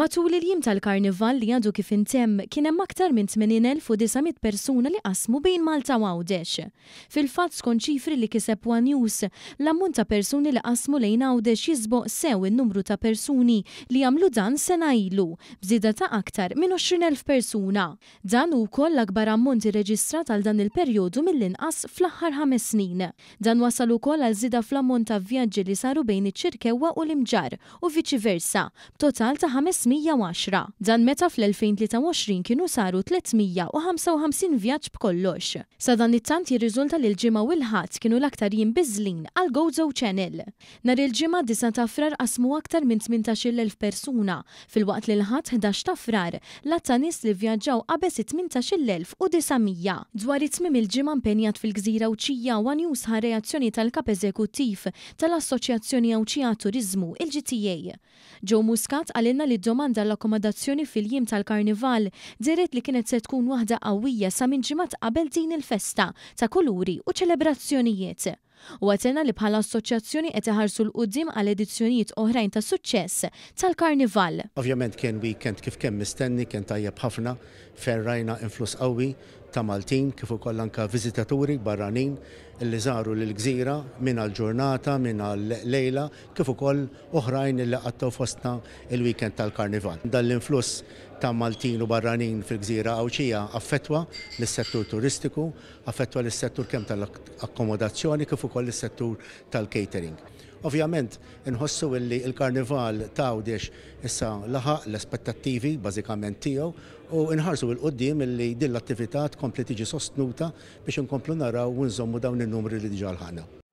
Matul il-jiem tal-Karnival li għadu kif intemm, kien hemm aktar minn 80,900 persuna li qasmu bejn Malta u Għawdex. Fil-fatt, skont ċifri li kiseb one News, l-ammont ta' persuni li qasmu lejn Għawdex jisboq sew in-numru ta' persuni li għamlu dan sena ilu, b'żieda ta' aktar minn 20,000 persuna. Dan hu wkoll l-akbar ammont irreġistrat għal dan il-perjodu mill-inqas fl-aħħar ħames snin. Dan wassal ukoll għal żieda fl-ammont ta' vjaġġi li saru bejn iċ-Ċirkewwa u l-Imġarr u viċi versa, b'total ta' 510. Dan meta fl-2023 kienu saru 355 vjaġġ b'kollox. Sadanittant jirriżulta li l-Ġimgħa u l-Ħadd kienu l-aktar jiem biżlin għall-Gozo Channel. Nhar il-Ġimgħa 9 ta' Frar qasmu aktar minn 18,000 persuna, filwaqt li l-Ħadd 11 ta' Frar, l-għadd ta' nies li vvjaġġaw qabeż it-18,900. Dwar it-tmiem il-ġimgħa impenjat fil-gżira Għawdxija, one News ħa reazzjoni tal-Kap Eżekuttiv tal-Assoċjazzjoni Għawdxija għat-Turiżmu, il-GTA. Joe Muscat qalilna li d-domanda għall-akkomodazzjoni fil-jiem tal-Karnival dehret li kienet se tkun waħda qawwija sa minn ġimgħat qabel din il-festa ta' kuluri u ċelebrazzjonijiet. Huwa tenna li bħala assoċjazzjoni qed iħarsu 'l quddiem għal edizzjonijiet oħrajn ta' suċċess tal-Karnival. Ovvjament kien weekend kif kien mistenni, kien tajjeb ħafna fejn rajna influss qawwi ta' Maltin kif ukoll anke viżitaturi barranin li żaru lill-gżira min għal ġurnata, min għal lejla kif ukoll oħrajn li qattgħu fostna il-weekend tal-Karnival. Dan l-influss ta' Maltin u barranin fil-gżira Għawdxija affettwa lis-settur turistiku, affettwa lis-settur kemm tal-akkomodazzjoni kif ukoll is-settur tal-catering. Ovvjament, inħossu illi il-Karnival ta' Għawdex issa laħaq l-aspettattivi bażikament tiegħu u nħarsu 'l quddiem illi din l-attività tkompli tiġi sostnuta biex inkomplu naraw u nżommu dawn in-numri li diġà lħaqna.